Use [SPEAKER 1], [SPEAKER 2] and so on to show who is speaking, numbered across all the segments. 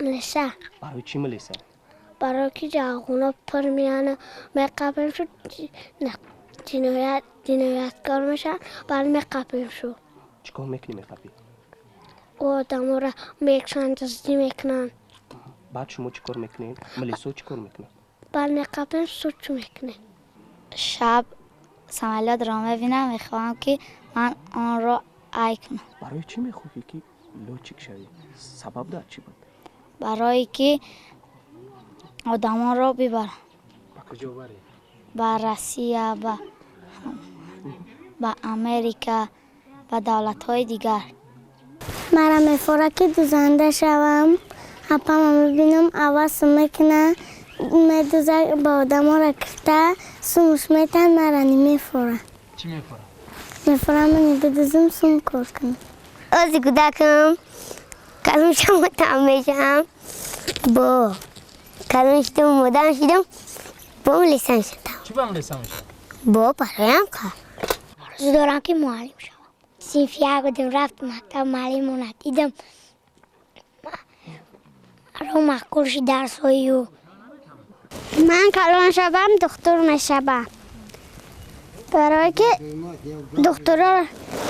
[SPEAKER 1] Милиса.
[SPEAKER 2] Барои чӣ милиса?
[SPEAKER 1] Барои ки ҷағғуна пур меяна, меқапем шу, ҷиноят ҷинояткор мешаванд, баъд меқапем шу.
[SPEAKER 2] Чӣ кор мекунӣ, меқапӣ?
[SPEAKER 1] Одаморо мекушанд, дуздӣ мекунанд.
[SPEAKER 2] Баъд шумо чӣ кор мекунед? Милисо чӣ кор мекунад?
[SPEAKER 1] Баъд меқапем, сучу мекунем.
[SPEAKER 3] Шаб самолётро мебинам, мехоҳам, ки ман онро ай кунам.
[SPEAKER 2] Барои чӣ мехоҳӣ, ки лётчик шавӣ? Сабаб дар чӣ буд?
[SPEAKER 3] Барое ки одамонро бибарам.
[SPEAKER 2] Ба куҷо барӣ?
[SPEAKER 3] Ба Россия, ба Америка, ба давлатҳои дигар.
[SPEAKER 1] Мара мефора, ки дузанда шавам. Апама мебинам, авасм мекуна, медуза, ба одаморо кифта сумуш метан, мара немефора.
[SPEAKER 4] Чӣ мефора?
[SPEAKER 1] Мефора мани бидузум, сум кор кунам. Ози кӯдакам калон шамотам мешавам, бо калон шидам, модам шидам, бо милисан шудам.
[SPEAKER 4] Чӣ ба милиса мешавӣ?
[SPEAKER 1] Бо бароям ка орзу дорам, ки муаллим шавам. Синфи як будем, рафтам мактаб, муаллимона дидам, ро маъқул шид дарсҳои ӯ. Ман калон шавам, духтур мешавам, барое ки духтуро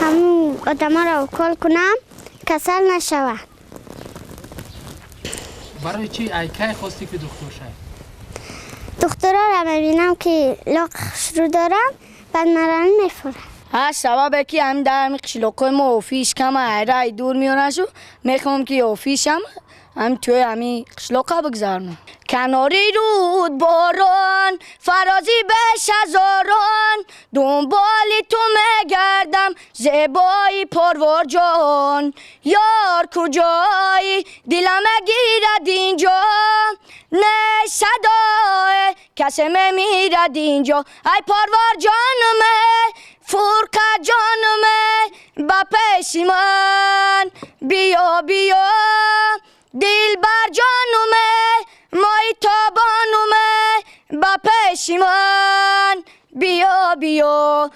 [SPEAKER 1] ҳамун одаморо укол кунам, касал нашаванд.
[SPEAKER 4] Барои чӣ, ай кай хостӣ, ки духтур шавӣ?
[SPEAKER 1] Духтуроро мебинам, ки лоқ хушрӯ дорам, баъд мара мефорад.
[SPEAKER 5] Ҳа, сабабе ки ҳамин дар ҳамин қишлоқҳои мо офиш кама, айраи дур меорашу, мехоҳам, ки офишам ҳамин тӯи ҳамин қишлоқа бигзаронам. Канори руд борон, фарози бешазорон, дунболи ту мегардам, зебои Порворҷон. Ёр, куҷоӣ? Дилам мегирад инҷо, не садое касе мемирад инҷо. Ай Порварҷонуме, Фурқа ҷонуме, ба пеши ман биё, биё. Дилбар ҷонуме, мои тобонуме, ба пеши ман биё, биё.